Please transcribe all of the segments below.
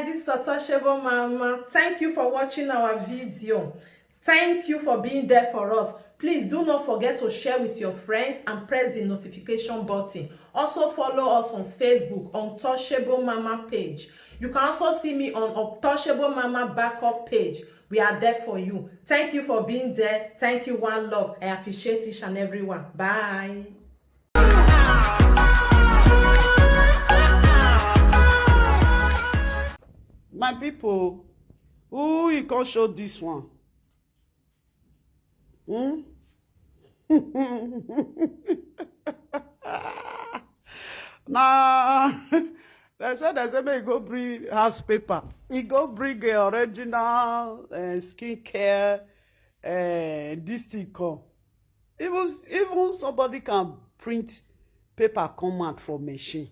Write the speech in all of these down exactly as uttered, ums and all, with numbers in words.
This is Untouchable Mama. Thank you for watching our video. Thank you for being there for us. Please do not forget to share with your friends and press the notification button. Also follow us on Facebook, Untouchable Mama page. You can also see me on Untouchable Mama backup page. We are there for you. Thank you for being there. Thank you, one love. I appreciate each and every one. Bye. My people, who you can show this one? Hmm? Nah, they say they say make you go bring house paper. You go bring the original uh, skincare uh, this thing come. Even even somebody can print paper come out for machine.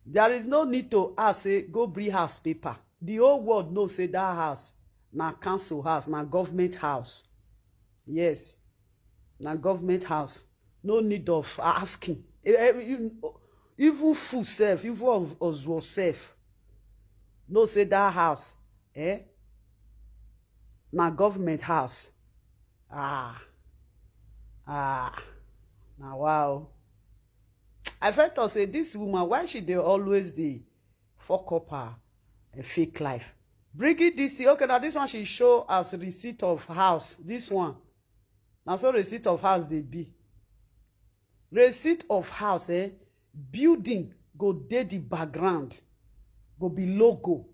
There is no need to ask say go bring house paper. The whole world know say that house na council house, na government house. Yes, na government house. No need of asking. Eh, eh, you- Even fool self, even Oz- Oswald self, know say that house, eh, na government house. Ah, ah, now wow. I felt to say this woman, why she dey always dey fuck up her a fake life. Bring it this thing. Okay, now this one she show as receipt of house. This one. Now so receipt of house they be. Receipt of house, eh? Building go dey the background. Go be logo.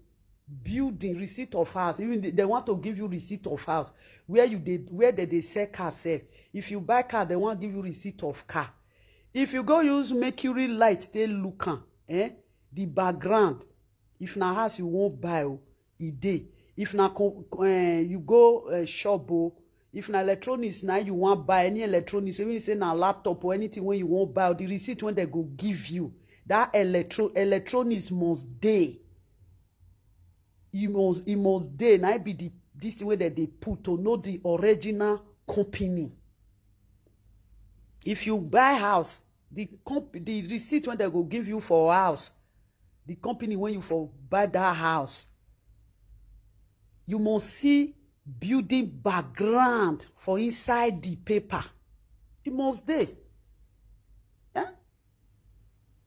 Building, receipt of house. Even they, they want to give you receipt of house. Where you dey where they dey sell car sell. If you buy car, they want give you receipt of car. If you go use mercury light, they look am, eh? The background. If na house you won't buy, oh, e dey. If na co- eh, you go uh, shop, oh, if na electronics now you want buy any electronics, even say na laptop or anything when you won't buy, the receipt when they go give you, that electro electronics must dey. You must, it must dey. Now be the this thing where they, they put to know the original company. If you buy house, the comp the receipt when they go give you for house, the company when you for buy that house, you must see building background for inside the paper. It must dey. Eh?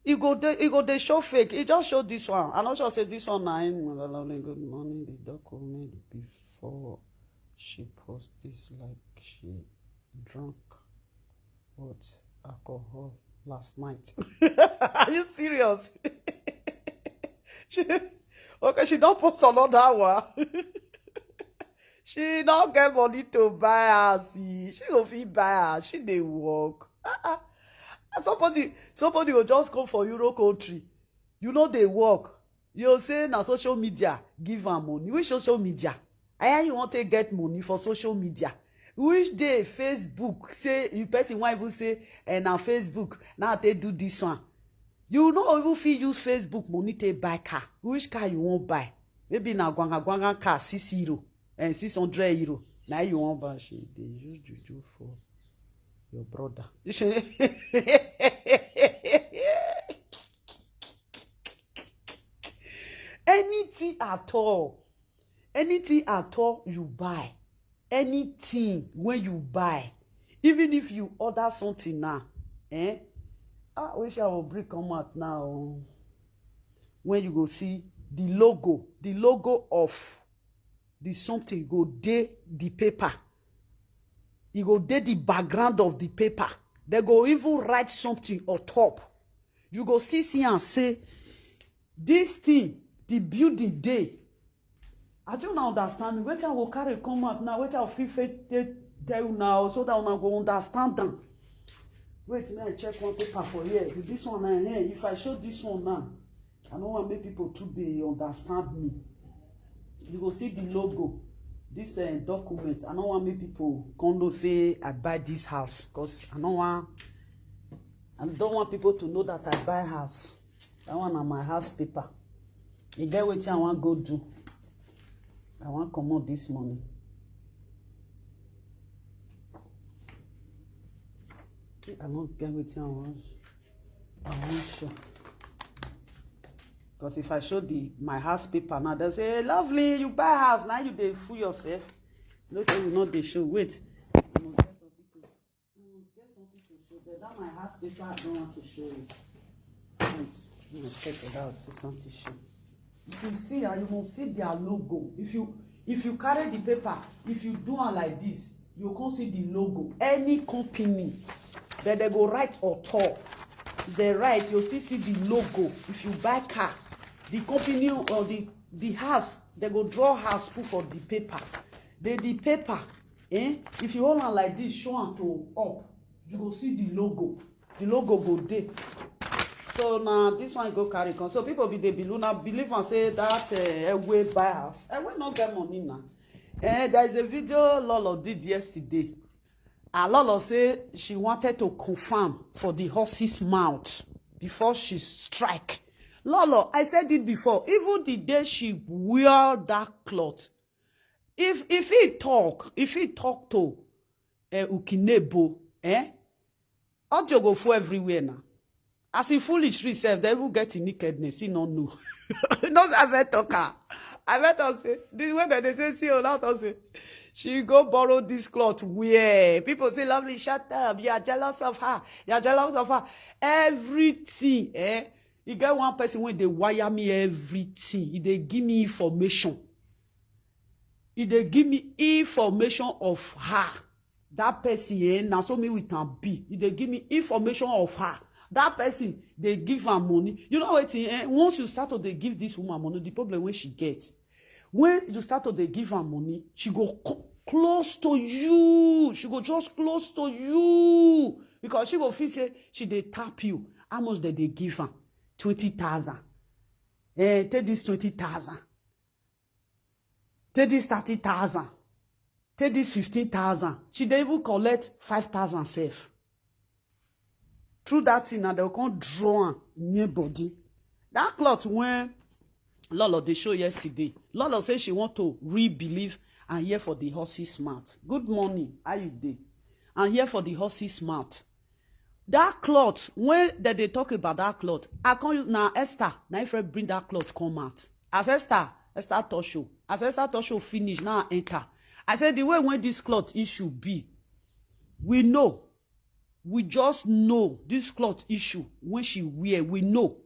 E go dey, e go dey show fake. E just show this one. I no sure say this one na him. Good morning. The document before she post this like she drunk what alcohol last night. Are you serious? She, okay, she don't post another one. She don't get money to buy her. See, she go fit buy her. She dey work. Uh-uh. Somebody, somebody will just come for Euro country. You know they work. You say na social media give am money. Which social media? I hear you want to get money for social media. Which day Facebook say you person why even say and na Facebook now they do this one. You know even fit use Facebook money to buy car. Which car you won't buy? Maybe na gwanga gwanga car six euro and six hundred euro. Now you won't buy. She they use juju for your brother. Anything at all, anything at all you buy, anything when you buy, even if you order something now, eh? Ah, which I will bring come out now. When you go see the logo, the logo of the something go dey the paper. E go dey the background of the paper. They go even write something on top. You go see see and say this thing, the building dey. I don't understand me. Wetin I go carry come out now? Wetin I fit fit take tell you now so that una go understand them. Wait, may I check one paper for here. With this one, eh, eh, if I show this one now, I don't want make people to be understand me. You go see the logo. This uh, document, I don't want make people come know say I buy this house because I don't want. I don't want people to know that I buy house. That one na my house paper. E get wetin I wan go do. I wan comot this money. I no get wetin I wan. I wan show. Because if I show the my house paper now, they'll say, "Hey, Lovely, you buy house, now you dey fool yourself." No say we no dey show. Wait. You must get something to, you must get something to show. But that my house paper, I don't want to show you. Wait. You must check the house, see something to show. If you see, ah, you must see their logo. If you if you carry the paper, if you do am like this, you can't see the logo. Any company, then they go write author. They write, you see see the logo. If you buy car, the company or the the house, they go draw house put for the paper. The the paper, eh? If you hold on like this, show am to up, you go see the logo. The logo go dey. So now this one go carry come. So people be dey believe now believe and say that uh, Ewe buy house. Ewe not get money now. Eh, there is a video Lolo did yesterday. And Lolo say she wanted to confirm for the horse's mouth before she strike. Lolo, I said it before. Even the day she wear that cloth, if if he talk, if he talk to uh, Ukinebo, eh, audio go full everywhere now. As he foolish reach sef, they even get in nakedness, he no know. No, I bet talk am. I bet us say this way that they say see all out us say she go borrow this cloth where people say, "Lovely, shut up. You are jealous of her. You are jealous of her." Everything, eh? You get one person when they wire me everything. He dey give me information. He dey give me information of her. That person, eh, na so me with am be. He dey give me information of her. That person, they give her money. You know what? Eh, once you start to they give this woman money, the problem when she gets, when you start to they give her money, she go co- close to you. She go just close to you because she go feel say she they tap you. How much did they give her? Twenty thousand. Eh, take this twenty thousand. Take this thirty thousand. Take this fifteen thousand. She dey even collect five thousand sef. Through that thing, now they come draw am near body. That cloth when Lolo dey show yesterday, Lolo say she want to re-believe and hear for the horse's mouth. Good morning, how you dey? And hear for the horse's mouth. That cloth, when that they talk about that cloth, I can't use now Esther, now if I bring that cloth come out. As Esther, Esther Tosho. As Esther Tosho finish, now I enter. I said the way when this cloth issue be, we know. We just know this cloth issue when she wear, we know.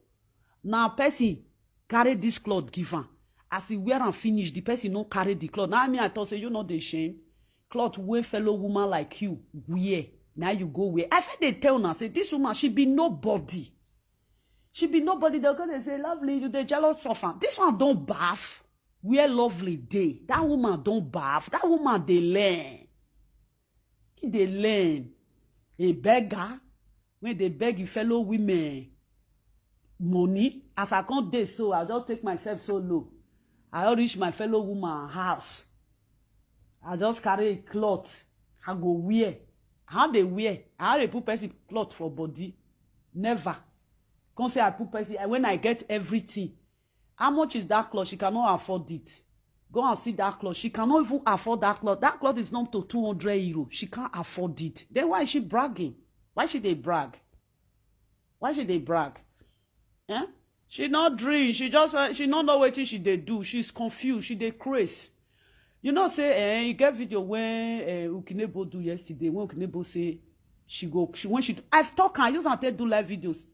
Now person carry this cloth give am. As he wear and finish, the person no carry the cloth. Now me I thought say you not the shame. Cloth wey fellow woman like you wear. Now you go wear. I feel they tell now say this woman she be nobody. She be nobody. They go they say, "Lovely, you dey jealous of her." This one don't bath. Where Lovely dey? That woman don't bath. That woman they learn. He dey learn. A beggar when they beg him fellow women money. As I can't dey so, I just take myself so low. I don't reach my fellow woman house. I just carry a cloth. I go wear. How they wear? How they put person cloth for body? Never. Come say I put person. When I get everything, how much is that cloth? She cannot afford it. Go and see that cloth. She cannot even afford that cloth. That cloth is not to two hundred euro. She can't afford it. Then why is she bragging? Why she they brag? Why she they brag? Eh? She not dream. She just uh, she not know what she they do. She's confused. She they craze. You know say eh, you get video when uh, Ukinebo do yesterday. When Ukinebo say she go she when she do, I've talked. I use and tell do live videos.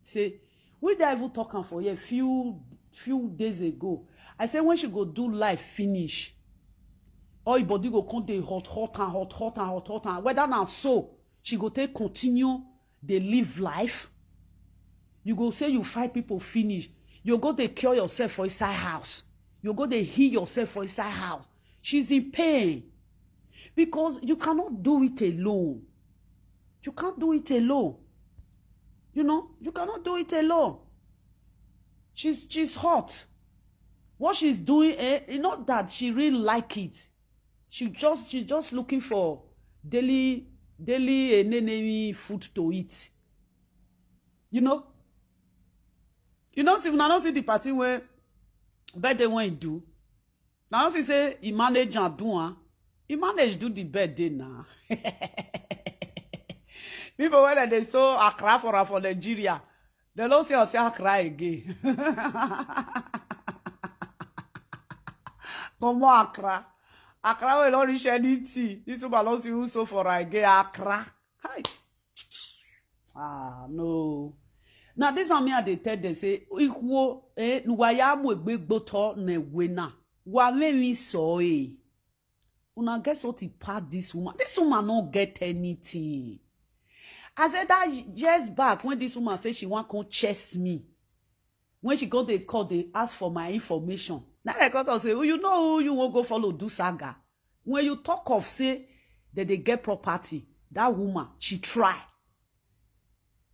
Say we dey even talk am for here few few days ago. I say when she go do life finish, all your body go come dey hot hot and hot hot and hot hot and whether na so she go take continue dey live life. You go say you fight people finish. You go dey cure yourself for inside house. You go dey heal yourself for inside house. She's in pain because you cannot do it alone. You can't do it alone. You know, you cannot do it alone. She's she's hot. What she's doing, eh, it's not that she really like it. She just she's just looking for daily daily eh, nenemi food to eat. You know, you know, see, I don't see the party where birthday when do. Now see say he manage and do am. He manage do the birthday now. People when they so Accra for for Nigeria, Dem no see us say Accra again. Comot Accra. Accra wey no reach anything. This woman no see who so for her again. Accra. Hi. Ah, no. Now this one me I dey tell them say, Ikwo, eh, nuwa ya mu egbe gboto ne wena. Wa me mi so eh. Una get something pass this woman. This woman no get anything. I said that years back when this woman said she want come chase me. When she go dey call, dey ask for my information. Now I come talk say, oh, you know who you wan go follow do saga. When you talk of say that they get property, that woman, she try.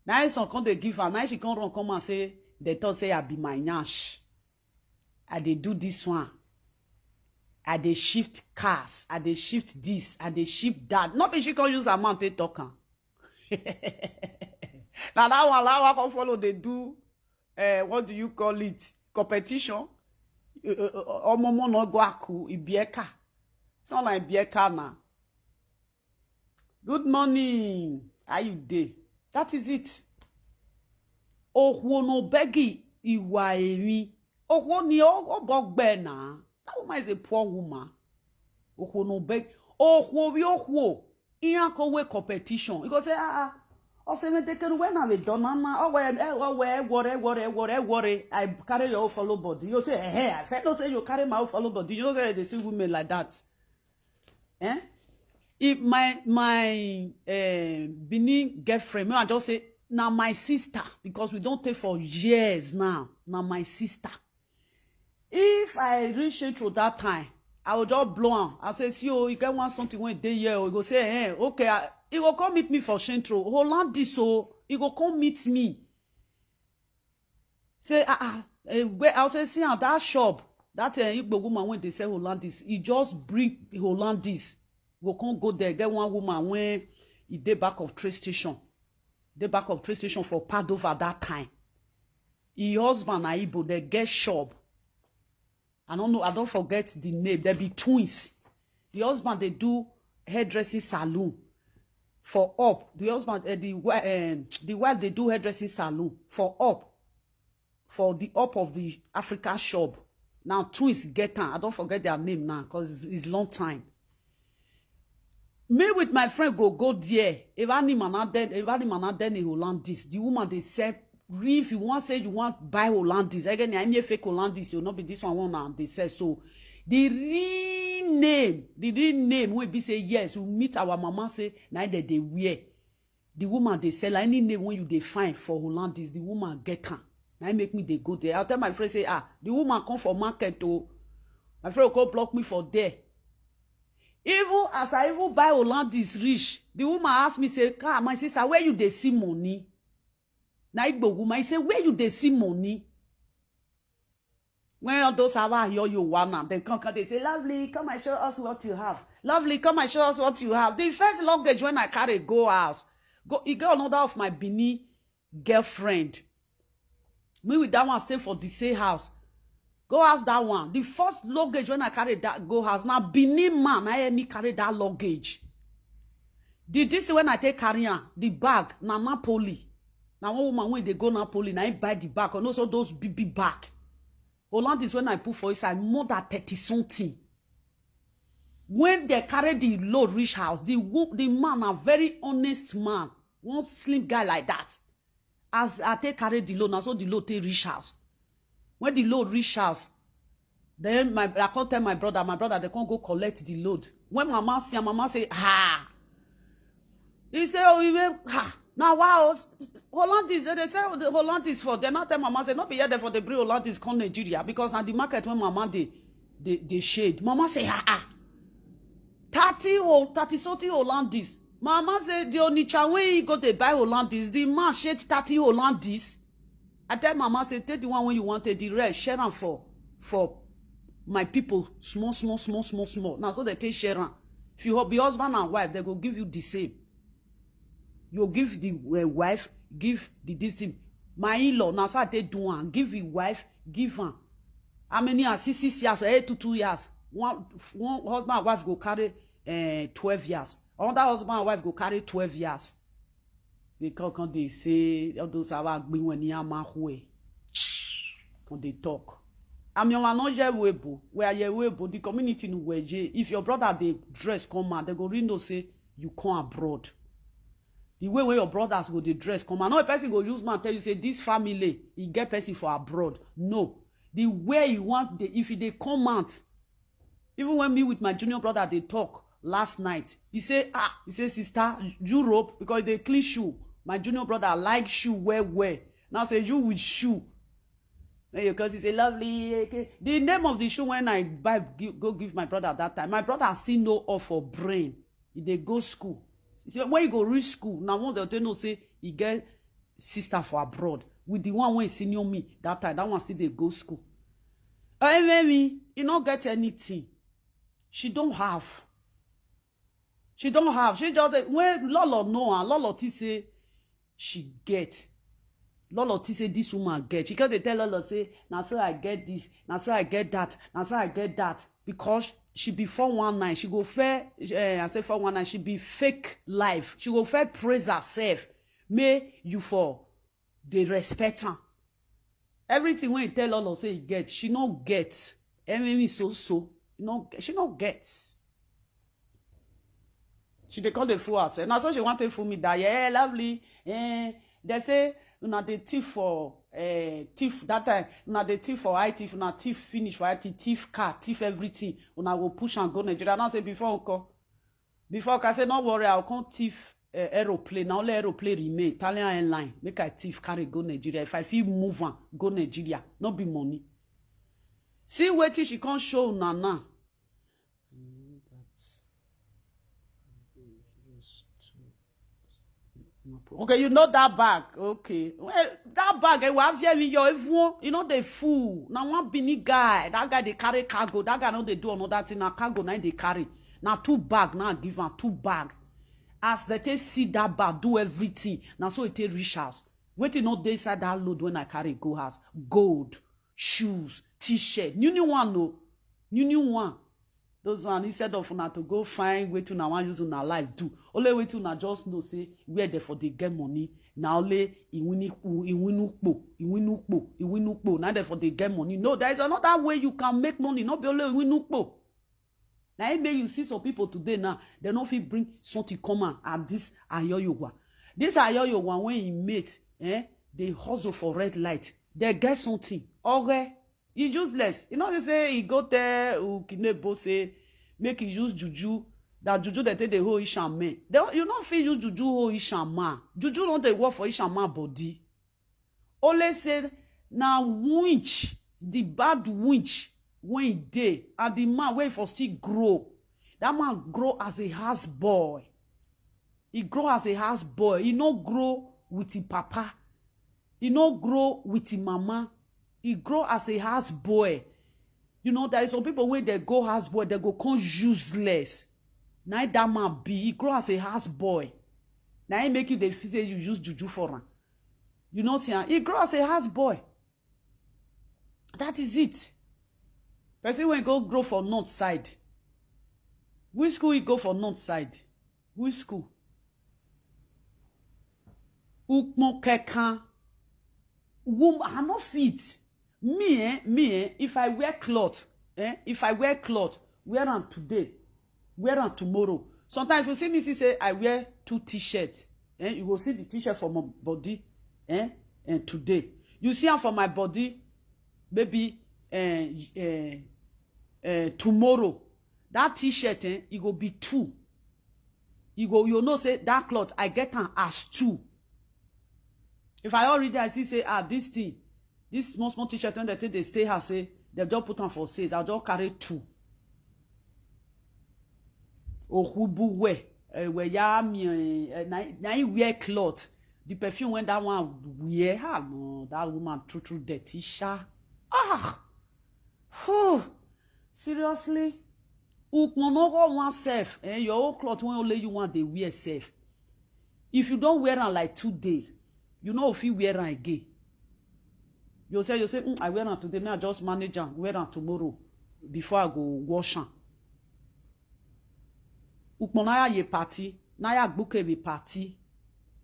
Now some come dey give her. Now she come run come and say, they talk say I be my nyash. I dey do this one. I dey shift cars. I dey shift this. I dey shift that. Not be she come use her mouth take talk am. Now that one, that one come follow dey do, uh, what do you call it? Competition. Omomo no go aku ibieka. Sound like ibieka now. Good morning. How you dey? That is it. Okwo no begi iwa emi. Okwo ni o o bogbe na. That woman is a poor woman. Okwo no beg. Okwo bi okwo. Iyan ko we competition. You go say, ah, ah. Ose me take no we na we don na na. Oh we eh, oh we worry worry worry worry. I carry your follow body. You say, hey, I feel no say you carry my follow body. You know say they see women like that. Eh? If my my uh, Benin girlfriend, me I just say now my sister because we don't take for years now. Now my sister. If I reach Central that time, I will just blow am. I say, see, oh, you get one something when day here, oh, you go say, eh, okay, I, he go come meet me for Central. Hold on, this so he go come meet me. Say, ah, ah, eh, where I say, see, ah, that shop, that uh, Igbo woman when they sell Hollandis, he just bring Hollandis. Go come go there, get one woman when he dey back of train station, dey back of train station for Padova that time. His husband na Igbo, they get shop. I don't know, I don't forget the name. They be twins. The husband they do hairdressing salon for up. The husband, uh, the wi- uh, the wife they do hairdressing salon for up, for the up of the Africa shop. Now twins get am. I don't forget their name now because it's, it's long time. Me with my friend go go there. If any man not dead, if any man not dead in Hollandis, the woman they said, if you want say you want buy Hollandis, again, I mean fake Hollandis, you not be this one one now they sell. So the real name, the real name will be say yes, you meet our mama say na that they wear. The woman they sell any name when you define for Hollandis, the woman get am. Now make me they go there. I'll tell my friend say, ah, the woman come for market oh. My friend go block me for there. Even as I even buy Hollandis reach, the woman ask me say, ah, my sister, where you dey see money? Na Igbo woman, he say, where you dey see money? When all those Awa hear you one now, then come come they say, lovely, come and show us what you have. Lovely, come and show us what you have. The first luggage when I carry go house, go, he got another of my Benin girlfriend. Me with that one stay for the same house. Go ask that one. The first luggage when I carry that go house, now Benin man, I hear me carry that luggage. The this when I take carry am, the bag, na Napoli. Now one woman when they go Napoli, now I buy the bag, and also those big big bag. Holland is when I put for inside more than thirty something. When they carry the load reach house, the wo- the man a very honest man, one slim guy like that. As I take carry the load, now so the load take reach house. When the load reach house, then my I can't tell my brother, my brother they can't go collect the load. When mama see, am, mama say, ha. He say, oh, he went, ha. Now wow, Holland is they say oh, the Holland is for. Then I tell mama say not be here there for the bring Holland is come Nigeria because now the market when mama they they, they shade. Mama say, ha ha. Thirty or thirty something Hollandis. Mama say the Onitsha when he go dey buy Hollandis, the man shade thirty Hollandis. I tell mama say take the one when you want, take the rest, share am for for my people. Small, small, small, small, small. Now so they take share am. If you be husband and wife, they go give you the same. You give the uh, wife, give the this thing. My in-law, now so I take do one, give the wife, give am. How many years? Six, six years, eight to two years. One one husband and wife go carry uh, twelve years. Another husband and wife go carry twelve years. They come, come, they say, all those our big when he am a way. Come they talk. I'm your man, not your webo. Where your webo? The community no way. If your brother they dress come out, they go really know say you come abroad. The way where your brothers go, they dress come out. No, a person go use man tell you say this family, he get person for abroad. No, the way you want, the, if they come out, even when me with my junior brother they talk last night, he say, ah, he say, sister, Europe, because they clean shoe. My junior brother like shoe well well. Now say you with shoe. Then you, because he say, lovely. Okay. The name of the shoe when I buy, gi- go give my brother that time, my brother still know all for brain. He dey go school. He say when you go reach school, now one day they know say he get sister for abroad with the one when senior me that time. That one still dey go school. Enemy, he not get anything. She don't have. She don't have. She just dey- when Lolo know and Lolo think say she get. Lolo think say this woman get. She can't dey tell Lolo say, now so I get this, now so I get that, now so I get that. Because she be four one nine, she go fair, eh, I say four one nine, she be fake life. She go fair praise herself. May you for the respect her. Everything when you tell Lolo say he get, she no get. Enemy so so. No, she no get. She dey call the fool herself. Now so she want to fool me that, yeah, lovely. Eh, they say una dey thief for eh thief that time. Una dey thief for I T, if una thief finish for I T, thief car, thief everything. Una go push and go Nigeria. Now say before uncle, before I say no worry, I'll come thief uh, aeroplane. Now only aeroplane remain. Italian airline. Make I thief carry go Nigeria. If I feel move am, go Nigeria. No be money. See wetin she come show una now. Okay, you know that bag. Okay. Well, that bag, eh, we have here in your everyone. You know the fool. Now one Benin guy. That guy they carry cargo. That guy know they do another thing. Now cargo now they carry. Now two bag. Now give am two bag. As they take see that bag, do everything. Now so it take reach house. Wetin no dey inside that load when I carry go house. Gold, shoes, t-shirt. New new one, no. New new one. Those one, instead of una to go find wetin una wan use una life do, only wetin una just know say where they for dey get money. Na only iwinukpo, iwinukpo, iwinukpo, iwinukpo. Na they for dey get money. No, there is another way you can make money. No be only iwinukpo. Now it make you see some people today now, they no fit bring something come out at this Ayoyowa. This Ayoyowa when he mate, eh, they hustle for red light. They get something. Okay, he useless. You know they say he go tell Ukinebo say make he use juju. That juju they take the whole Ishaman. They, you no fit use juju whole Ishaman. Juju no dey work for Ishaman body. Only say na winch, the bad winch when he dey, and the man wey for still grow. That man grow as a house boy. He grow as a house boy. He no grow with him papa. He no grow with him mama. He grow as a house boy. You know, there is some people when they go house boy, they go come useless. Now that man be, he grow as a house boy. Now he make you the feel say you use juju for him. You know, see, he grow as a house boy. That is it. Person when go grow for north side. Which school he go for north side? Which school? Ukmo kekan. Wom, I no fit. Me, eh, me, eh, if I wear cloth, eh, if I wear cloth, wear am today, wear am tomorrow. Sometimes you see me see say I wear two t-shirts, eh, you go see the t-shirt for my body, eh, and today. You see am for my body, maybe eh, eh, eh, tomorrow. That t-shirt, eh, e go be two. You go, you know say that cloth, I get am as two. If I already, I see say, ah, this thing, this small, small t-shirt, when they take, they stay her, say, they just put am for sales. I'll just carry two. Ohubu wear, eh, wear ya mi, eh, na, na he wear cloth. The perfume when that one wear, ah, no, that woman true, true dirty, sha. Ah, whew, seriously. Ukmo no go one self, eh, your own cloth when only you want they wear self. If you don't wear am like two days, you know if you wear am again. You say, you say, "Mm, I wear am today, may I just manage am, wear am tomorrow before I go wash am." Ukmo na ya ye party, na ya gbuke be party.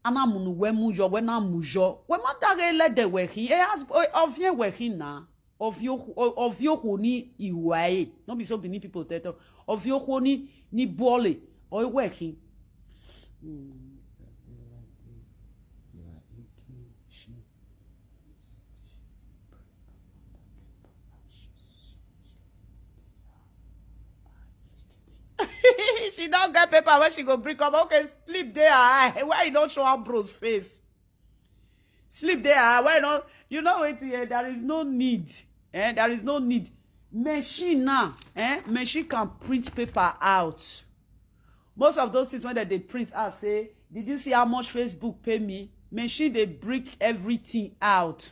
Ana munu we mujo, we na mujo. We ma dare le de we hin. E has, o-, ovie we hin na. Ovio, o-, ovio ho ni iwae. No be so Benin people tell talk. Ovio ho ni, ni bole. O we hin. Mm. She don't get paper when she go bring up. Okay, sleep there. Why you don't show her bro's face? Sleep there. Why not? You know what? Eh, there is no need. Eh, there is no need. Machine now. Eh, machine can print paper out. Most of those things when they, they print out say, "Did you see how much Facebook pay me?" Machine they break everything out.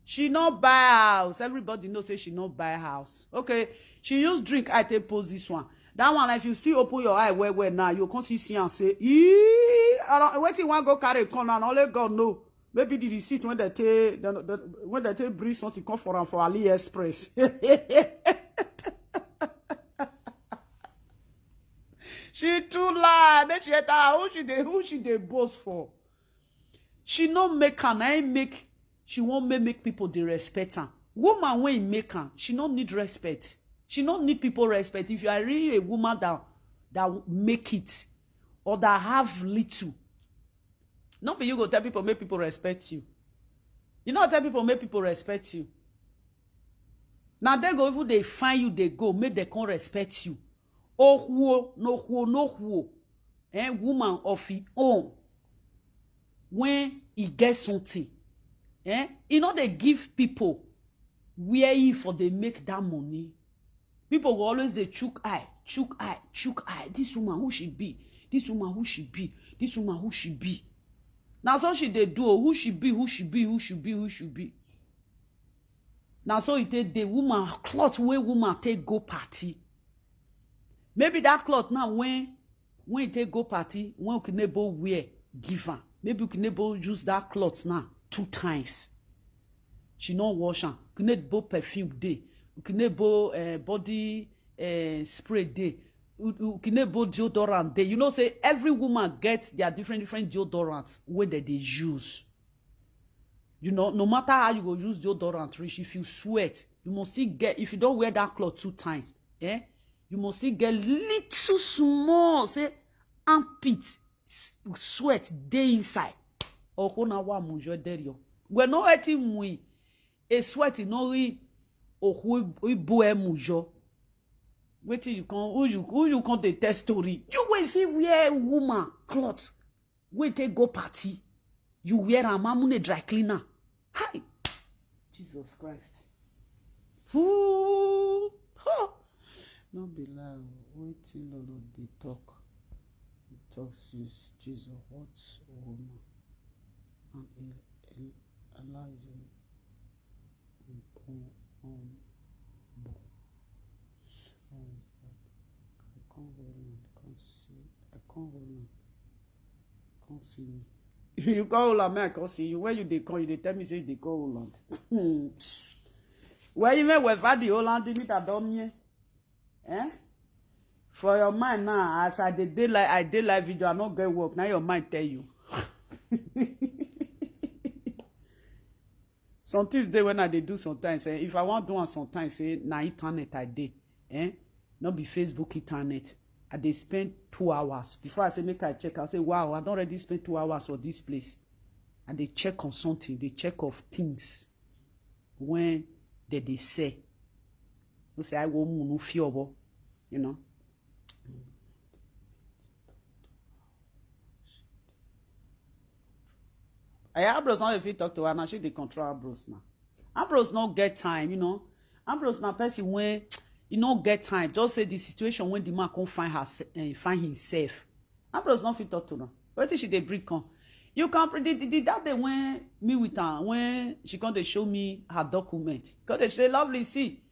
She no buy house. Everybody know say she no buy house. Okay, she use drink. I take pose this one. That one, if you still open your eye well well now, you come see see and say, "Ee, I don't, wetin wan go carry come now, only God know." Maybe the receipt when they take, the, the, when they take bring something come for am for AliExpress. She too lie. Make she enter. Who she dey, who she dey boast for? She no make am, na im make she wan make, make people dey respect am. Woman wey make am, she no need respect. She no need people respect. If you are really a woman that, that make it or that have little, no be you go tell people make people respect you. You no tell people make people respect you. Now they go even they find you, they go make they come respect you. Oh, who, no, who, no, who. Eh, woman of his own. When he gets something, eh, he no dey give people where he for they make that money. People go always dey chook eye, chook eye, chook eye. This woman, who she be? This woman, who she be? This woman, who she be? Now so she dey do, oh, who she be, who she be, who she be, who she be. Now so it take the woman cloth where woman take go party. Maybe that cloth now when, when it take go party, when Ukinebo wear, give am. Maybe Ukinebo use that cloth now two times. She no wash am. Ukinebo perfume dey. Ukinebo, eh, body, eh, spray dey. U-, Ukinebo deodorant dey. You know say every woman get their different, different deodorants wey they dey use. You know, no matter how you go use deodorant reach, if you sweat, you must still get, if you don't wear that cloth two times, eh, you must still get little small, say, armpit, s-, sweat dey inside. Oko na wa mujo derio. We no eti mui. A sweat no ri oku ibu e mujo. Wetin you come, who you, who you come dey tell story? You wey fit wear woman cloth wey take go party, you wear am, amune dry cleaner. Hi, Jesus Christ. Ooh, huh. No be lie o, wetin Lolo dey talk. He talk since Jesus, what woman and he, he allows him. Um, um, um, um, I can't hold on. Can't see. I can't hold on. Can't see me. You can't hold on, man. I can't see you. Where you dey come? You dey tell me say you dey come Holland. Where you make West Valley Holland? Me that don't me. Eh? For your mind now, as I dey, dey like, I dey live video, I no get work. Now your mind tell you. Some things dey when I dey do sometimes, eh, if I wan do am sometimes, say na internet I dey, eh, no be Facebook internet. I dey spend two hours. Before I say make I check, I say, "Wow, I don already spend two hours for this place." I dey check on something, dey check of things when they dey sell. No say I go munu fiobo, you know. Aya Ambrose no dey fit talk to her now. She dey control Ambrose now. Ambrose no get time, you know. Ambrose na person when he no get time. Just say the situation when the man come find her, eh, find himself. Ambrose no fit talk to her. Wetin she dey bring come? You can pre-, the, the, the, that day when me with her, when she come dey show me her document, come dey say, "Lovely, see,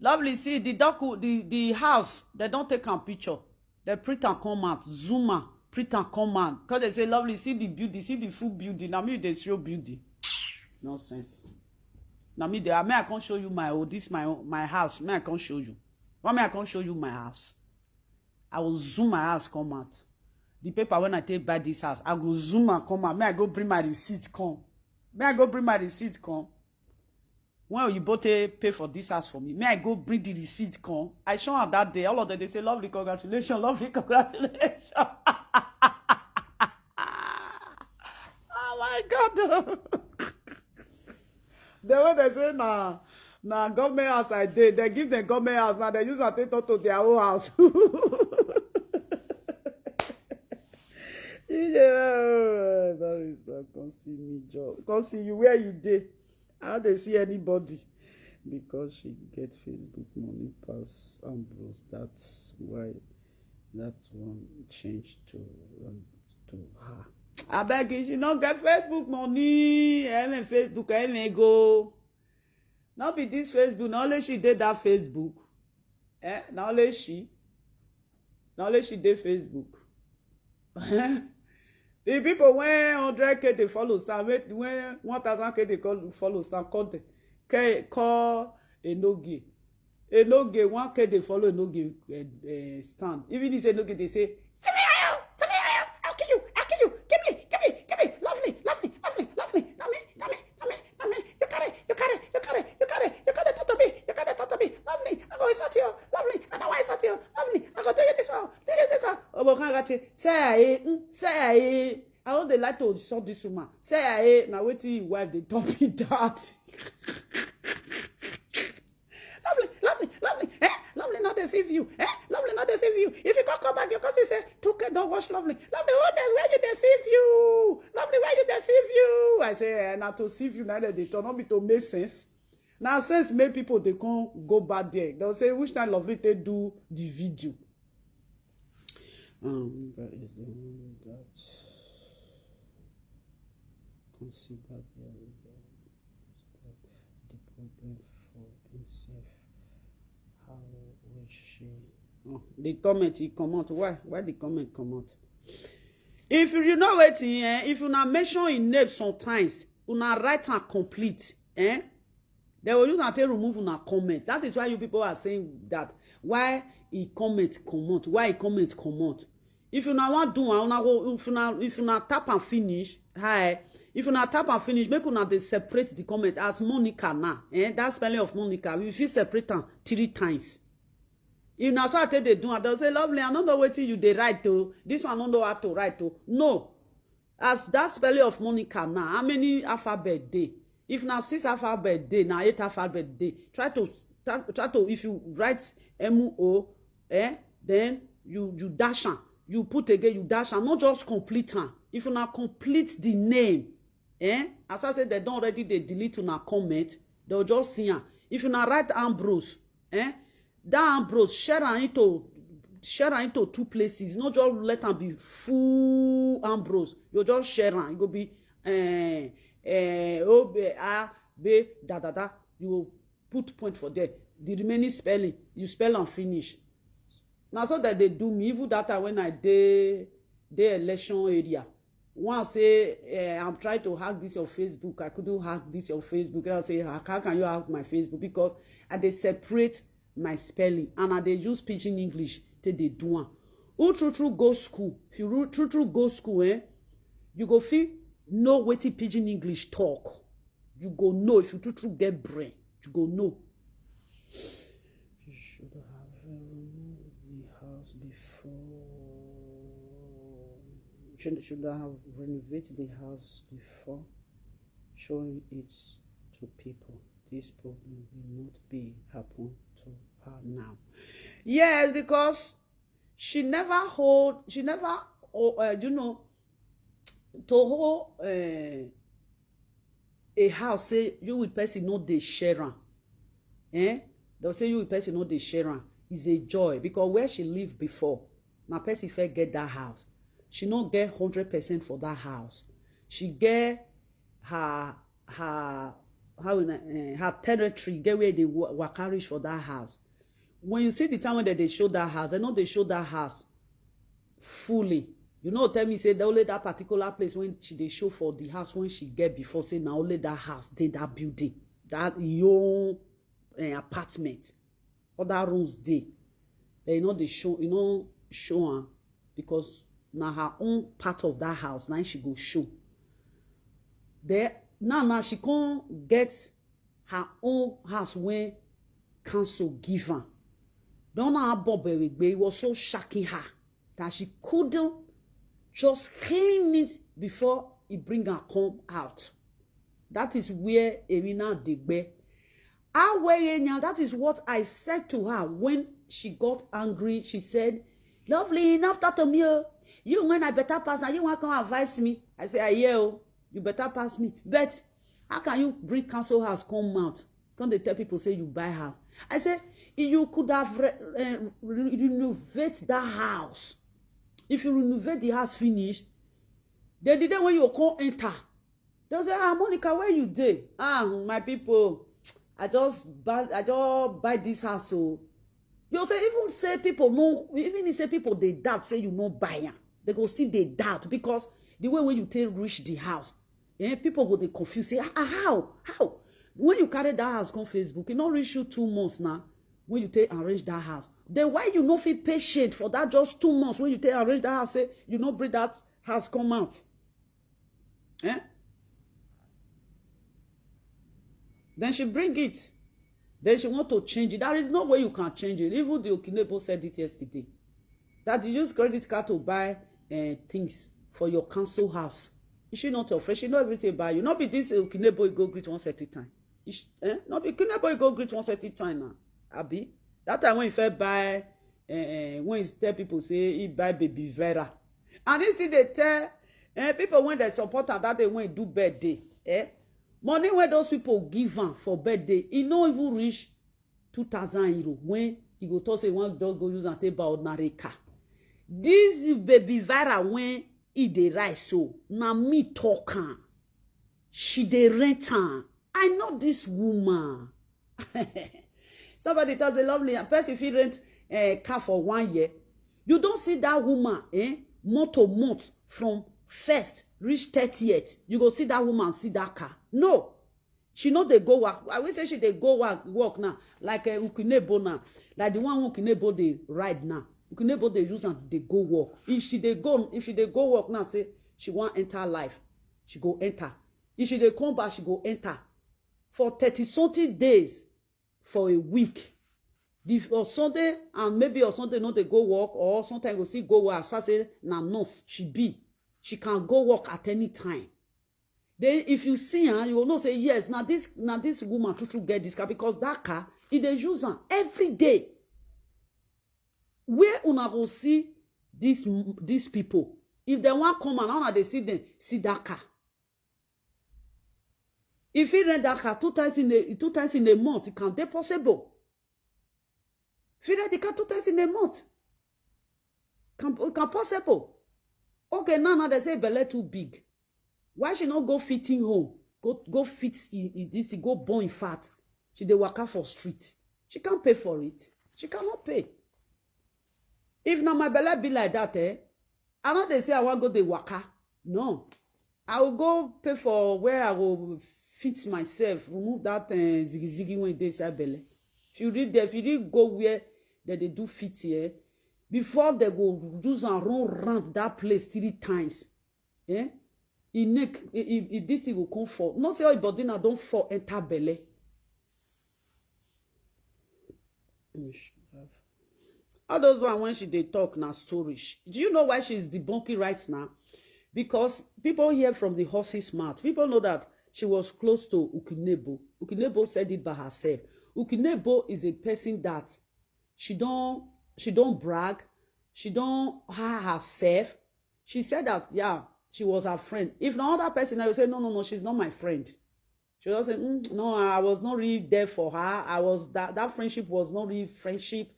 Lovely, see the docu-, the, the house. They don't take am picture. They print and come out. Zoomer, print and come out." Cause they say, "Lovely, see the building, see the full building." Now me they show building. Nonsense. Now me they, I mean, I can't show you my own. This my own, my house. Me I can't show you. Why me I can't show you my house? I will zoom my house come out. The paper when I take buy this house, I go zoom and come out. May I go bring my receipt come. May I go bring my receipt come. When you both pay for this house for me, may I go bring the receipt come. I show up that day. All of them, they say, "Lovely, congratulations, lovely, congratulations." Oh my God. The way they say, "Nah, nah, government house I did." They give them government house. Now they use and take to their own house. Yeah, that is not come see me, Joe. Come see you where you dey. I no dey see anybody. Because she get Facebook money pass Ambrose. That's why that one changed to, um, to her. I beg you, she no get Facebook money. Even Facebook, even go. Not be this Facebook. Not only she did that Facebook. Eh? Not only she. Not only she did Facebook. The people when hundred K they follow stand, when, when one thousand K they call, follow stand, call the, K, call Enoge. Enoge, one K they follow Enoge, uh, uh, stand. Even if Enoge, they say, "Simi Ayo, Simi Ayo, I'll kill you, I'll kill you, give me, give me, give me, lovely, lovely, lovely, lovely, not me, not me, not me, not me, you carry, you carry, you carry, you carry, you carry, talk to me, you carry, talk to me, lovely, I go insult you, lovely, I know I insult you, lovely, I go do you this one, do you this one." Oh, but can't get it. Say, eh, mm, say, eh. I don't dey like to insult this woman. Say, eh, now wait till your wife they don't be that. Lovely, lovely, lovely, eh? Lovely, not deceive you, eh? Lovely, not deceive you. If you can't come back, you can say, "Two K don't watch lovely. Lovely, who dey, where you deceive you? Lovely, where you deceive you?" I say, eh, now to deceive you, now that they turn on me to make sense. Now, since many people they can't go back there, they'll say, "Which time lovely they do the video?" Um, that is the one that consider the, the problem for himself. How will she? Oh, the comment he come out. Why? Why the comment come out? If you know what, eh, if you not mention in name sometimes, you not write and complete, eh? They will use and take remove una comment. That is why you people are saying that why he comment comot, why he comment comot. If una wan do am, una go, if una, if una tap and finish, hi, if una tap and finish, make una dey separate the comment as Monica now. Eh, that spelling of Monica, we fit separate am three times. If na so I take dey do am, they'll say, "Lovely, I don't know wetin you dey write o. This one no know how to write o." No. As that spelling of Monica now, how many alphabet dey? If na six alphabet dey, na eight alphabet dey. Try to, try, try to, if you write M O, eh, then you, you dash am. You put again, you dash am. Not just complete am. If una complete the name, eh, as I said, they don't already, they delete una comment. They'll just see am. If una write Ambrose, eh, that Ambrose, share am into, share am into two places. Not just let am be full Ambrose. You just share am. It go be, eh, eh, O, B, A, B, da, da, da. You go put point for there. The remaining spelling, you spell and finish. Now, so that they do me, even that time when I dey, dey election area, one say, eh, "I'm trying to hack this your Facebook. I couldn't hack this your Facebook." And I say, "How, how can you hack my Facebook?" Because I dey separate my spelling, and I dey use Pidgin English till they do one. Who true true go school? If you ru-, true true go school, eh, you go fit know wetin Pidgin English talk. You go know if you true true get brain. You go know. You should have removed the house before. Should, should have renovated the house before showing it to people. This problem will not be happen to her now. Yes, because she never hold, she never, oh, uh, you know, to hold, uh, a house, say you with person no dey share am. Eh? They'll say you with person no dey share am. It's a joy because where she lived before, now person fair get that house. She no get hundred percent for that house. She get her, her, how in, uh, her territory, get where they wa-, waka reach for that house. When you see the time when they, they show that house, they know they show that house fully. You know, tell me say the only that particular place when she dey show for the house when she get before, say na only that house dey that building, that your, eh, apartment, other rooms dey. But you know they show, you know show am because Na her own part of that house, na she go show. Then now, now she can't get her own house when council give her. Don't know how Bob Eregbe was so shocking her that she couldn't just clean it before he bring her come out. That is where Erina Degbe. Aweyenya, that is what I said to her when she got angry. She said, "Lovely, enough that to me. Oh. You when I better pass, now you want to come advise me." I say, "I hear, oh, you better pass me. But how can you bring council house come out? Come they tell people say you buy house." I say, "You could have re- uh, re- renovate that house. If you renovate the house finish, then the day when you come enter, they'll say, 'Ah, Monica, where you dey?'" "Ah, my people, I just buy, I just buy this house." So you say, even say people no, even if say people they doubt say you no buy am, they go still they doubt because the way when you take reach the house, eh, people go they confuse say, "Ah, ah, how, how?" When you carry that house come Facebook, it not reach you two months now. When you take arrange that house, then why you no feel patient for that just two months when you take arrange that house? Say you no bring that house come out. Eh? Then she bring it. Then she want to change it. There is no way you can change it. Even the Okinebo said it yesterday. That you use credit card to buy uh, things for your council house. Is she not your friend? She know everything about you. Not be this Okinebo you go greet one certain time. Is she, eh? Not be Okinebo you go greet one certain time now. Abi? That time when you first buy, uh, when you tell people say he buy baby Vera. And he see they tell uh, people when they support her that day when he do birthday. Eh? Money when those people give her for birthday, he no even reach two thousand euro when he go talk say one dog go use and take buy ordinary car. This baby Vera when he dey rise so, na me talk am. She dey rent am. I know this woman. Somebody tells a lovely and person if he rent a car for one year, you don't see that woman eh, month to month from first reach thirtieth. You go see that woman see that car. No, she no dey go work. I will say she dey go work work now like uh, Ukinebo now, like the one Ukinebo dey ride now. Ukinebo dey use am dey go work. If she dey go, if she dey go work now, say she wan enter life, she go enter. If she dey come back, she go enter. For thirty something days, for a week. The, or Sunday, and maybe or Sunday no dey go work, or sometimes go still go work as far say na nurse she be. She can go work at any time. Then if you see her, you will know say yes, now this now this woman true true get this car because that car, e dey use am every day. Where una go see these these people? If they wan come and una dey see them, see that car. If he rent that car two times in a two times in a month, it can be possible. If he rent the car two times in a month, can it can possible. Okay, now now they say belle too big. Why she not go fitting home? Go go fit in, in this go born fat. She dey waka for street. She can't pay for it. She cannot pay. If now my belle be like that, eh? I know they say I want go the waka. No. I will go pay for where I will fit myself, remove that uh, ziggy ziggy when they say belle. If you read there, if you read go where that they do fit here, before they go use and run round that place three times. Eh? He neck, if this thing will come for. No say all body now don't fall enter belle. All those one when she dey talk na storage. Do you know why she is debunking right now? Because people hear from the horse's mouth. People know that she was close to Ukinebo. Ukinebo said it by herself. Ukinebo is a person that she don't she don't brag. She don't hire herself. She said that yeah, she was her friend. If no other person, I will say no, no, no, she's not my friend. She was saying, mm, no, I was not really there for her. I was that that friendship was not really friendship.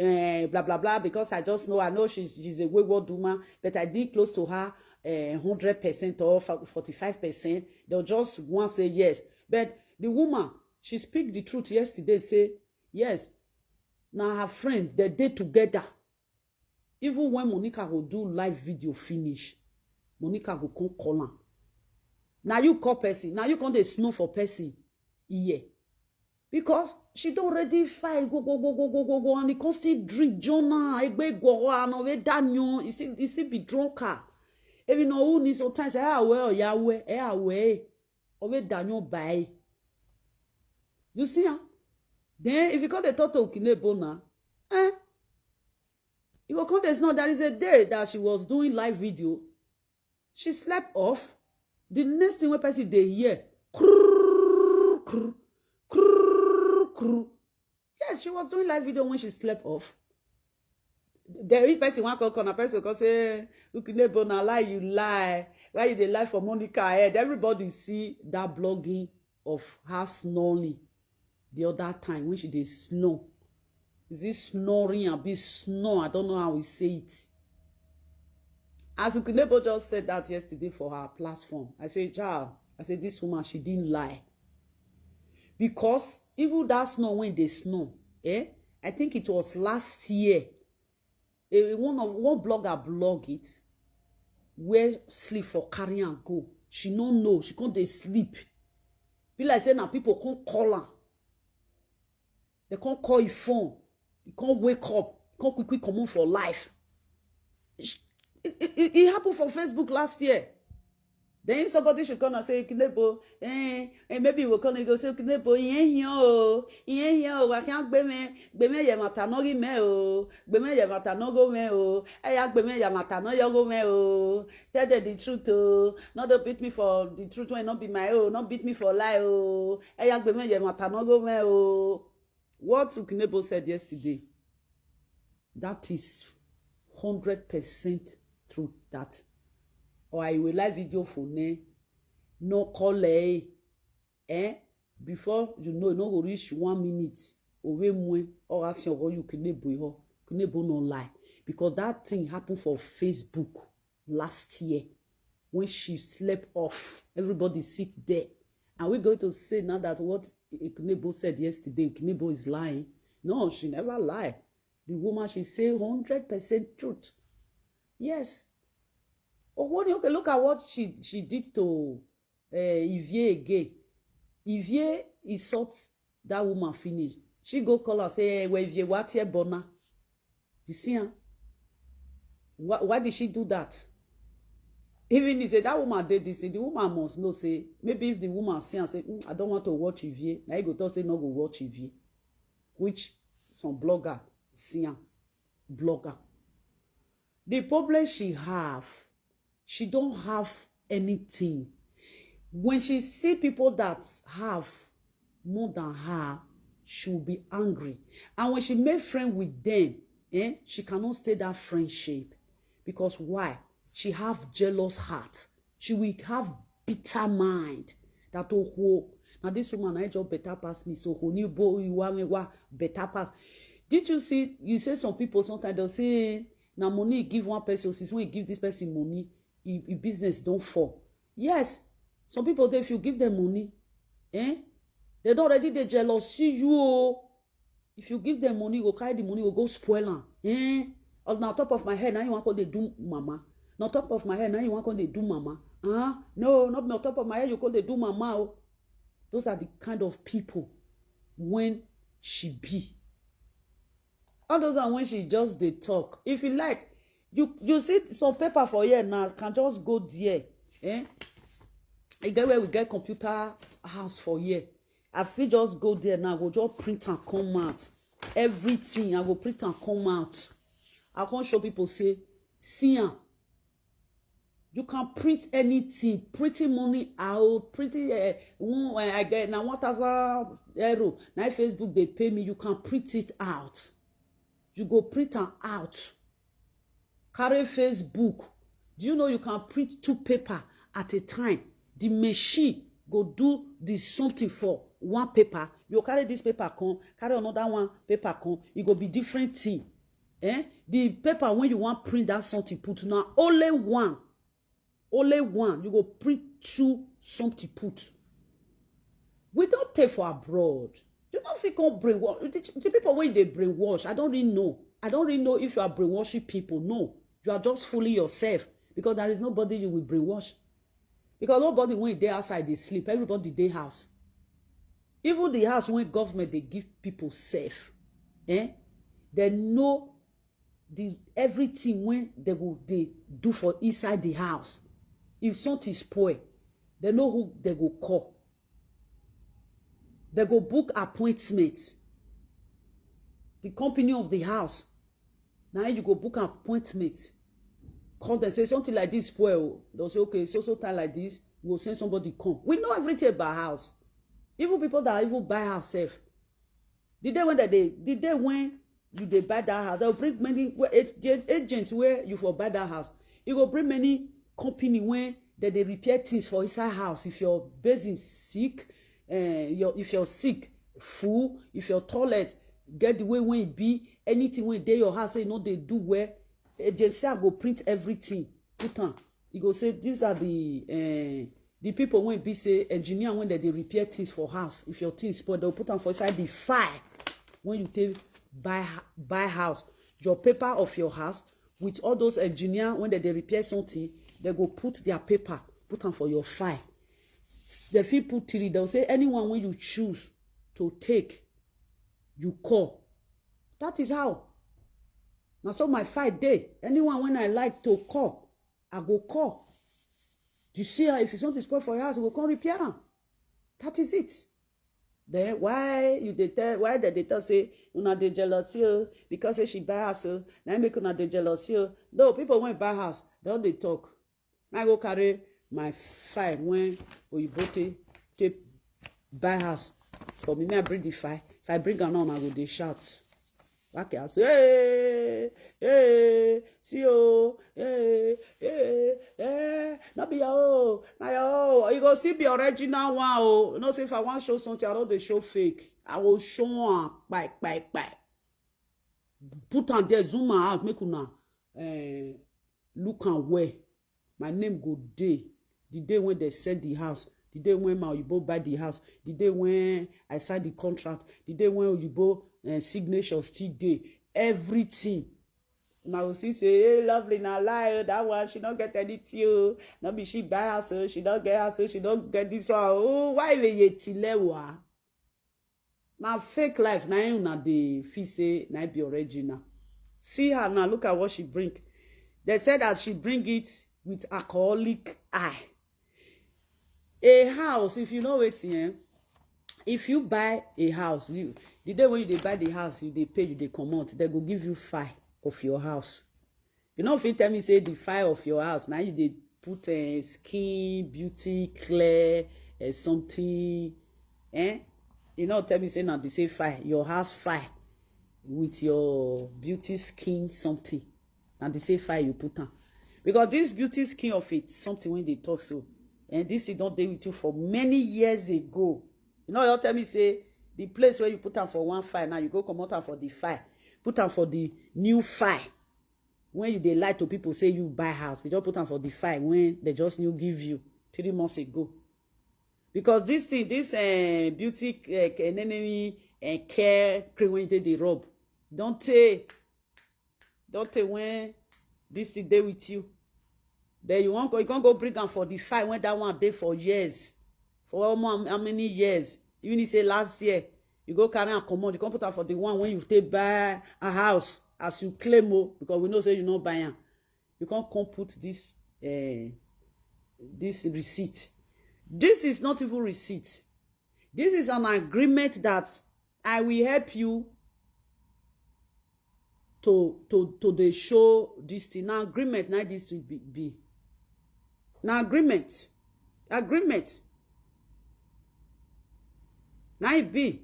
Uh, blah blah blah because I just know I know she's she's a wayward woman, but I did close to her uh, hundred percent or forty-five percent. They'll just one say yes. But the woman, she speak the truth yesterday, say yes, now her friend, they did together. Even when Monica will do live video finish, Monica will come call her. Now you call person, now you come they snow for person. Yeah. Because she don already fight go go go go go go go, and he come still drink join am, egbe gworo and ove da nyo, he still he still be drunker. Even though who need sometimes, eh, awe oya we, eh, awe, ove da nyo bai. You see, huh? Then if you come dey talk to Okinebo now, eh, you go come dey know there is a day that she was doing live video, she slept off. The next thing wey person dey hear, krrrr, krrrr, krrrr, krrrr. Yes, she was doing live video when she slept off. Then if person wan come corner, person come say, "Okinebo, na lie you lie. Why you dey lie for Monica head?" Everybody see that blogging of her snoring the other time when she dey snore. Is it snoring? I be snore. I don't know how we say it. As Okinebo just said that yesterday for her platform, I say, "Child," I say, "This woman, she didn't lie." Because even that snore when they snore, eh, I think it was last year, eh, one of one blogger blog it, where sleep for carry and go. She no know. She come dey sleep. Be like say na people come call her. They come call him phone. He come wake up. He come quick quick comot for life. It, it, it, it happened for Facebook last year. Then somebody should come and say, "Okinebo, eh, eh, maybe he will come and go say, 'Okinebo, he ain't here, oh, he ain't here, oh, I can't gbe me, gbe me ye mata no gi me, oh, gbe me ye mata no go me, oh, eh, ya gbe me ye mata no yo go me, oh. Tell them the truth, oh, not don't beat me for the truth when not be my own, not beat me for lie, oh, eh, ya gbe me ye mata no go me, oh.'" What Okinebo said yesterday, that is hundred percent true. That or I will live video for ne no call eh, eh, before you know, no go reach one minute. Owe mwe or ask your you Okinebo ho, Okinebo no lie, because that thing happened for Facebook last year when she slept off. Everybody sit there. Are we going to say now that what Okinebo said yesterday, Okinebo is lying? No, she never lie. The woman, she say hundred percent truth. Yes. Oh, what, okay, look at what she she did to, uh, Ivie again. Ivie insult that woman finish. She go call her say, "Eh, we Ivie, what here, Bona?" You see, huh? Why, why did she do that? Even if say that woman did this thing, the woman must know say maybe if the woman see and say, "Mm, I don't want to watch Ivie," now you go tell say no go watch Ivie, which some blogger see am, blogger. The problem she have, she don't have anything. When she see people that have more than her, she will be angry. And when she make friend with them, eh, she cannot stay that friendship. Because why? She have jealous heart. She will have bitter mind. That, "Oh, ho, now this woman I just better pass me. So ho ni bo iwa me wa better pass." Did you see? You say some people sometimes they'll say, "Now money you give one person, since when you give this person money, your business don't fall." Yes, some people they, if you give them money, eh, they don't already they jealous see you. Oh. If you give them money, you go carry the money, you go spoil am. Eh? On top of my head, now you want to they do mama. On top of my head, now you want to they do mama. Huh? No, not on top of my head, you call they do mama. Oh. Those are the kind of people when she be. All those are when she just they talk. If you like, you you see some paper for here now can just go there. Eh? You get where we get computer house for here. I fit just go there now, go just print and come out. Everything I go print and come out. I can't show people say, "See am." You can print anything, printing money out, printing uh, one, uh, I get now one thousand euro. Now Facebook they pay me. You can print it out. You go print am out. Carry Facebook. Do you know you can print two paper at a time? The machine go do the something for one paper. You carry this paper come, carry another one paper come. It go be different thing. Eh? The paper when you want print that something put now only one, only one. You go print two something put. We don't take for abroad. You don't feel come brainwash. The, the people when they brainwash, I don't really know. I don't really know if you are brainwashing people. No, you are just fooling yourself because there is nobody you will brainwash. Because nobody when they outside they sleep. Everybody they house. Even the house wey government dey give people sef, eh, dem know the everything wey dem go dey do for inside the house. If something spoil, dem know who dem go call. Dem go book appointment. The company of the house, na you go book appointment. Call dem, say something like this spoil o. They'll say, "Okay, so so time like this, we'll send somebody come." We know everything about house. Even people that even buy house sef, the day when that they the day when you dey buy that house, they'll bring many agents where you for buy that house. E go bring many company wey dem dey repair things for inside house. If your basin sick, eh, your if your sink full, if your toilet get the way wey e be, anything wey dey your house say e no dey do well, agency go print everything, put am. E go say, "These are the, eh, the people wey be say engineer wey dem dey repair things for house. If your things spoil, they'll put am for inside the file when you take buy buy house. Your paper of your house with all those engineer wey dem dey repair something, dem go put their paper, put am for your file. Dem fit put three. They'll say, 'Anyone wey you choose to take, you call.'" That is how. Na so my file dey. Anyone wey I like to call, I go call. You see, if something spoil for your house, you go come repair am. That is it. Then why you dey tell, why dem dey talk say una dey jealousy o, because say she buy house o, na im make una dey jealousy o? No, people wey buy house don dey talk. Na I go carry my file wey oyibo take take buy house for me. Me I bring the file. If I bring am now, una go dey shout. Wake house, "Hey, hey, see o, hey, hey, hey, no be your own, na your own." You go still be original one o. You know say if I wan show something, I no dey show fake. I go show am, kpai, kpai, kpai. Put am there, zoom am out, make una, eh, look am well. My name go dey. The day when dem sell the house, the day when my oyibo buy the house, the day when I sign the contract, the day when oyibo, eh, signature still dey, everything. Una go see say, "Hey, Lovely na lie o, that one, she no get anything o. No be she buy house o, she don get house o, she don get this one o." Why we yet lewa? Na fake life, na im una dey feel say na im be original. See her now, look at what she bring. They said that she bring it with alcoholic eye. A house, if you know wetin, eh? If you buy a house, you, the day when you dey buy the house, you dey pay, you dey comot, they go give you file of your house. You no fit tell me say the file of your house, now you dey put, eh, skin, beauty, clear, eh, something, eh? You no tell me say na the same file, your house file with your beauty skin something. Na the same file you put am. Because this beauty skin of it, something wey dey talk so, and this thing don dey with you for many years ago. You no don tell me say the place where you put am for one file, now you go comot am for the file, put am for the new file. When you dey lie to people say you buy house, you just put am for the file when they just new give you three months ago. Because this thing, this, eh, beauty, eh, enemy, eh, care cream wey you take dey rub, don tey, don tey when this thing dey with you. Then you wan go, you can go bring am for the file when that one dey for years, for how mo-, how many years? Even if say last year, you go carry am comot, you come put am for the one when you take buy a house, as you claim o, because we know say you no buy am. You can't come put this, eh, this receipt. This is not even receipt. This is an agreement that I will help you to, to, to dey show this thing. Na agreement na this will be, be. Na agreement. Agreement. Na it be.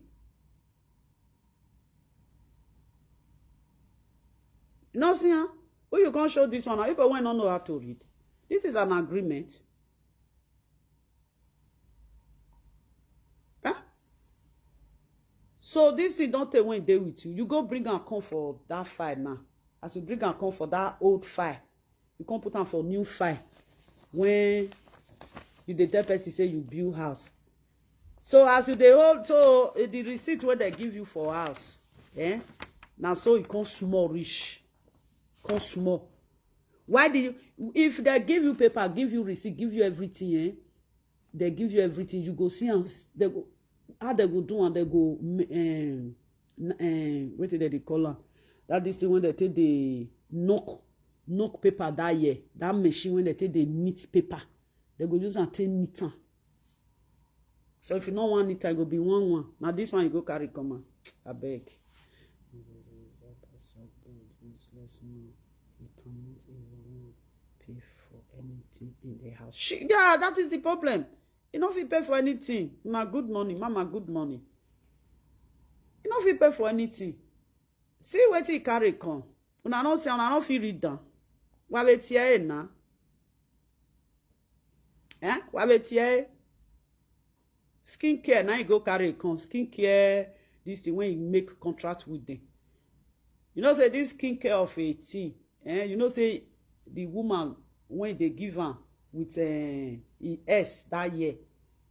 You no see am? Who you come show this one? Now, people wey no know how to read. This is an agreement. Huh? So this thing don tey when e dey with you. You go bring am come for that file now. As you bring am come for that old file, you come put am for new file when you dey tell person say you build house. So as you dey hold, so, eh, the receipt wey they give you for house, eh? Na so e come small reach. Come small. Why do you, if they give you paper, give you receipt, give you everything, eh? They give you everything, you go see am, they go, How they go do and they go um, um, what did they call her? That this thing when they take the knock knock paper that year, that machine when they take the knit paper, they go use and take knit am. So if you no want knit, I go be one one. Now this one you go carry come on. I beg. Useless man. You cannot even pay for anything in the house. She, yeah, that is the problem. You no fit pay for anything. Na good morning, mama, good morning. You no fit pay for anything. See wetin he carry come. Una no see, una no fit read down. Wale tie na. Eh? Wale tie. Skincare, now you go carry come. Skincare, this thing when you make contract with them. You know, say this skincare of eighteen, eh? You know, say the woman when they give her with uh, E S that year.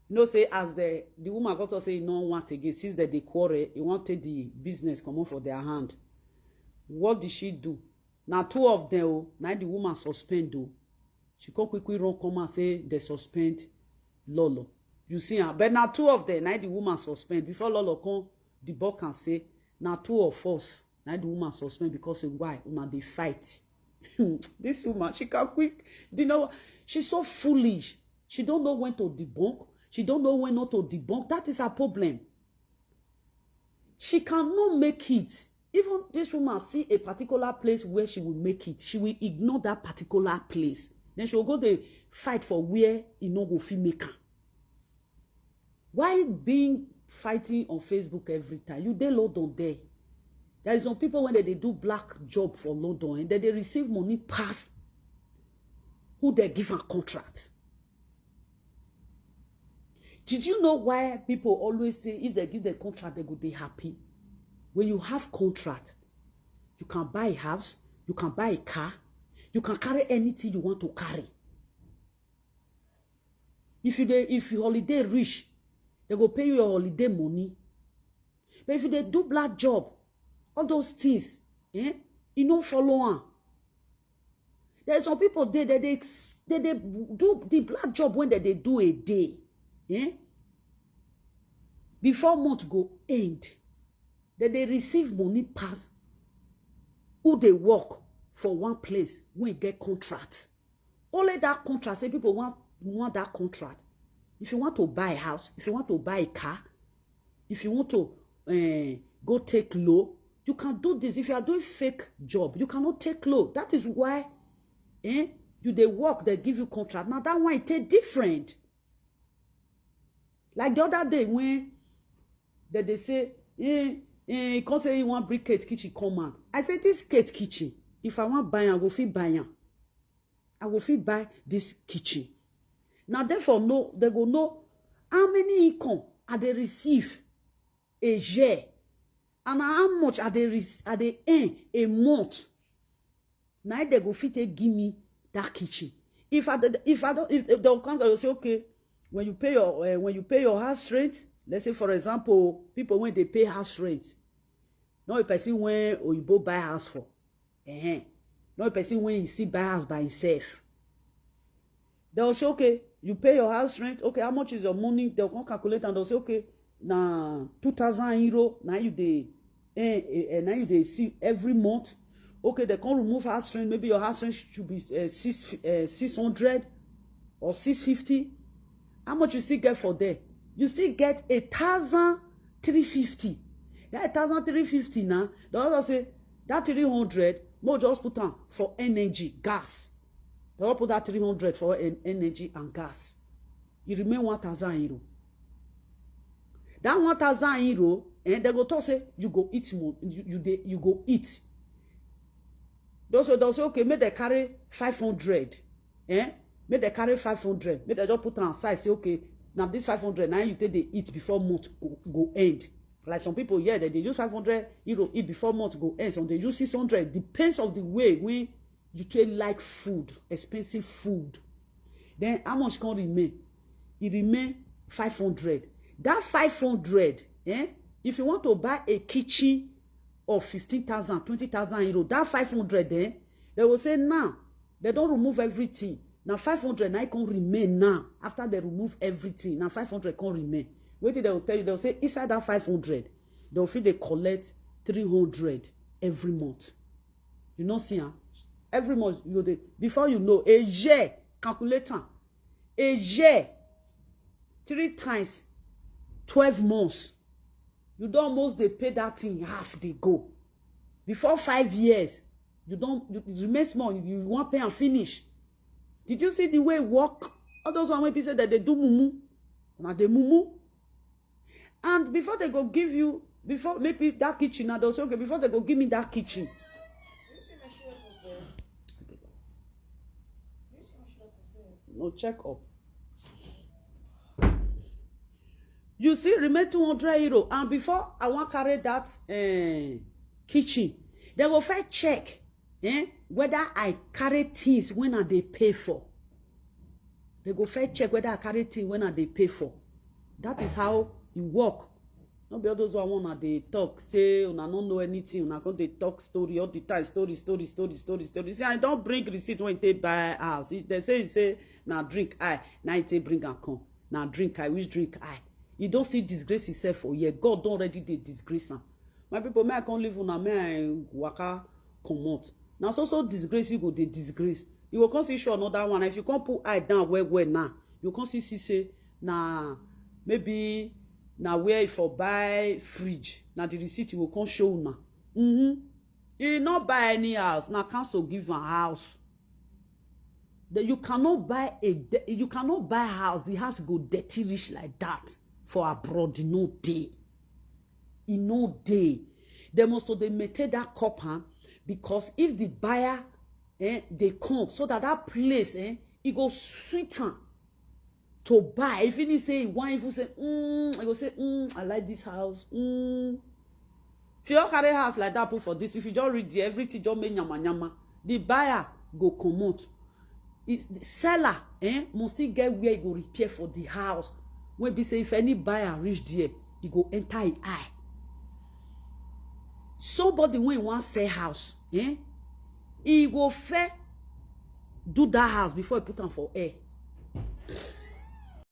You know, say as the the woman got to say he no want again, since that they quarrel, he want take the business come off for their hand. What did she do? Now two of them, oh, now the woman suspend though. She come quickly run come and say they suspend Lolo. You see, ah, but now two of them, now the woman suspend. Before Lolo come, the book can say, now two of us, now the woman suspend because of why? Una they fight. This woman, she can quick. Do you know what? She's so foolish. She don't know when to debunk. She don't know when not to debunk. That is her problem. She cannot make it. Even this woman see a particular place where she will make it. She will ignore that particular place. Then she will go dey fight for where e no go fit make am. Why being fighting on Facebook every time? You dey London there. There is some people when they, they do black job for London and then they receive money pass who they give a contract. Did you know why people always say if they give the contract, they go be happy? When you have contract, you can buy a house, you can buy a car, you can carry anything you want to carry. If you dey, if you holiday rich, they go pay you your holiday money. But if you dey do black job, all those things, eh, you no follow am. There's some people they they they, they, they do the black job when they, they do a day, eh? Before month go end, they they receive money pass who they work for one place when get contract. Only that contract, say people want want that contract. If you want to buy a house, if you want to buy a car, if you want to uh, go take low, you can do this. If you are doing fake job, you cannot take low. That is why eh, you they work, they give you contract. Now that one it take different. Like the other day when that they say, eh, eh, he can't say he want bring Kate kitchen come on. I say this Kate kitchen, if I want buy, I go fit buy am. I go fit buy this kitchen. Now therefore no, they go know how many income I they receive a year, and how much I they re- I they earn a month. Now they go fit take give me that kitchen. If I did- if I don't if, if they'll come, they'll say okay, when you pay your uh, when you pay your house rent, let's say for example, people when they pay house rent, not a person when Oyibo buy house for, uh-huh. Not a person when he see buy house by himself. They'll say okay, you pay your house rent. Okay, how much is your money? They'll come calculate and they'll say okay, na two thousand euro. Now you they eh, eh, eh, now you they see every month. Okay, they can't remove house rent. Maybe your house rent should be uh, six uh, six hundred or six fifty. How much you still get for there? You still get a thousand three fifty. That thousand three fifty now, they also say that three hundred, more just put on for energy, gas. They all put that three hundred for en- energy and gas. You remain one thousand euro. That one thousand euro, and they go talk say you go eat more, you, you, dey, you go eat. Those will say okay, make they carry five hundred. Eh? Make they carry five hundred. Make they just put on side, say okay, now this five hundred, now you take they eat before month go, go end. Like some people, yeah, they, they use five hundred euro eat before month go end. Some they use six hundred. Depends of the way when you take like food, expensive food. Then how much can remain? It remain five hundred. That five hundred, eh? If you want to buy a kitchen of fifteen thousand, twenty thousand euro, that five hundred, eh? They will say now, they don't remove everything. Now five hundred now can remain now. After they remove everything, now five hundred can remain. Wetin dem go tell you, dem go say inside that five hundred, dem go fit dey collect three hundred every month. You no see am? Every month, you dey, before you know, a year, calculate am. A year, three times, twelve months. You don almost dey pay that thing half dey go. Before five years, you don, you, you remain small, you, you wan pay am finish. Did you see the way e work? All those one wey be say dem dey do mumu, na dey mumu. And before dem go give you, before maybe that kitchen, na dem say, "Okay, before dem go give me that kitchen." Do you see my shoe was there? Do you see my shoe was there? No, check up. You see, remain two hundred euro. And before I wan carry that, eh, kitchen, dem go first check, eh, whether I carry things wey I dey pay for. Dem go first check whether I carry things wey I dey pay for. That is how e work. No be all those one wey una dey talk, say una no know anything, una come dey talk story all the time, story, story, story, story, story. See, I don bring receipt wey I take buy house. If dem say, say na drink I, na I take bring am come. Na drink I, which drink I? E don still disgrace himself for here. God don already dey disgrace am. My people, make I come leave una, make I waka comot. Na so so disgrace you go dey disgrace. You go come see show another one. If you come put eye down well well now, you come see, see say na maybe na where e for buy fridge. Na the receipt you go come show una. Mm-hmm. E no buy any house. Na council give am house. That you cannot buy a de-, you cannot buy a house. The house go dirty reach like that for abroad. E no dey. E no dey. Dem must to dey maintain that compound, because if the buyer, eh, dey come, so that that place, eh, e go sweet am to buy. If he say he wan even say, mm, I go say, mm, I like this house. Mm. If you wan carry house like that, put for this, if you just reach there, everything just make nyama nyama. The buyer go comot. It's the seller, eh, must still get where he go repair for the house. Wey be say if any buyer reach there, e go enter him eye. Somebody wey wan sell house, eh, e go first do that house before e put am for air.